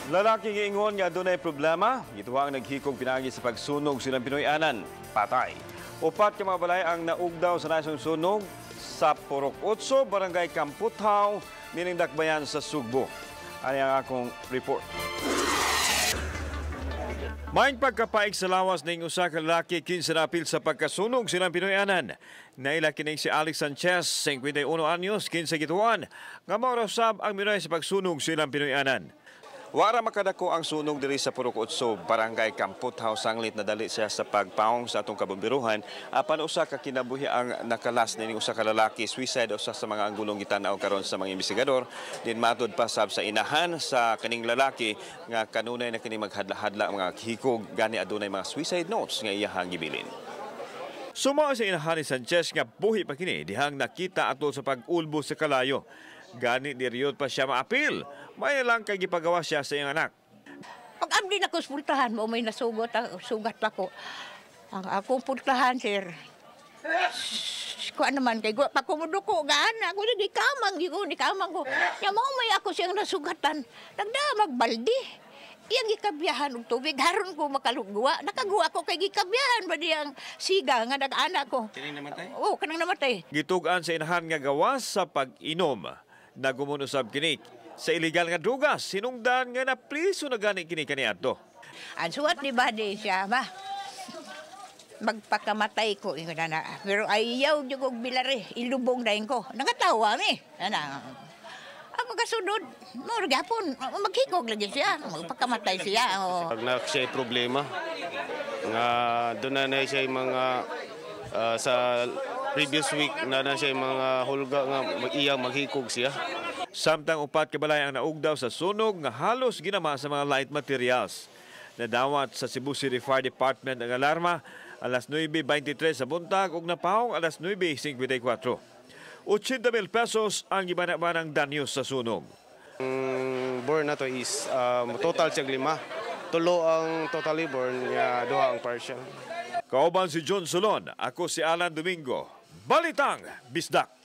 Lalaki giingon nga adunay problema, gituwang naghikog pinaagi sa pagsunog silang Pinoy-anan, patay. Upat ka mga balay ang naugdaw sa nasong sunog sa Purok 8, Barangay Kamputhaw, nining Dakbayan sa Sugbo. Ani ang akong report. Maing pagkapaig sa lawas ning usa ka lalaki kinsa napil sa pagkasunog silang Pinoy-anan. Naila kining si Alex Sanchez, 51 anyos, kinsa gituan nga mao raw sab ang minoy sa pagsunog silang Pinoy-anan. Wara makadako ang sunog diri sa Purok 8, Barangay Kamputhaw, sanglit nadali siya sa pagpaong sa atong kabombiruhan apan usa ka kinabuhi ang nakalas nining usa ka lalaki. Suicide usa sa mga anggulong gitan-aw karon sa mga investigador. Din matud pa sab sa inahan sa kaning lalaki nga kanunay na kini maghadla-hadla mga hikog, gani adunay mga suicide notes nga iyahang gibilin. Sumao sa inahan ni Sanchez nga buhi pa kini dihang nakita atol sa pag-ulbo sa kalayo. Gani diriyot pa siya maapil. May lang kay gipagawa siya sa iyang anak. Pag abdi na ko sa pultahan mo, may nasugot, sugat ako. Ang akong pultahan, sir. Kuan naman kay pa kumuduko gaan ako di kamang di ko di kamang ko. Nya mo may ako siyang nasugatan. Nagda magbaldi. Iyang gikabyahan og tubig haron ko makalugwa. Nakaguwa ko kay gikabyahan ba diyang siga nga nag-anak ko. Kining namatay? Oo, kanang namatay. Gitug-an sa inahan nga gawas sa pag-inom. Nagumon usab kini sa illegal nga drugas, sinungdan nga napriso na gani kini kaniadto. Ang suwat ni Bade siya ba? Magpakamatay ko ingon na. Pero ayaw jud og bilare, ilubong dayon ko. Nangatawa mi. Ana. Ang magasunod, mo gapon, maghikog lagi siya, magpakamatay siya. Oh. Pag na siya problema, nga doon na na siya mga sa previous week na na siya mga hulga nga mag-iyang maghikog siya. Samtang upat ka balay ang naugdaw sa sunog nga halos ginama sa mga light materials. Nadawat sa Cebu City Fire Department ang alarma alas 9:23 sa buntag ug napahong alas 9:54. 80 mil pesos ang gibana-banang danyo sa sunog. Ang burn na to is total siya lima. Tulo ang totally burn, nga duha ang partial. Kauban si John Solon, ako si Alan Domingo. Balitang Bisdak.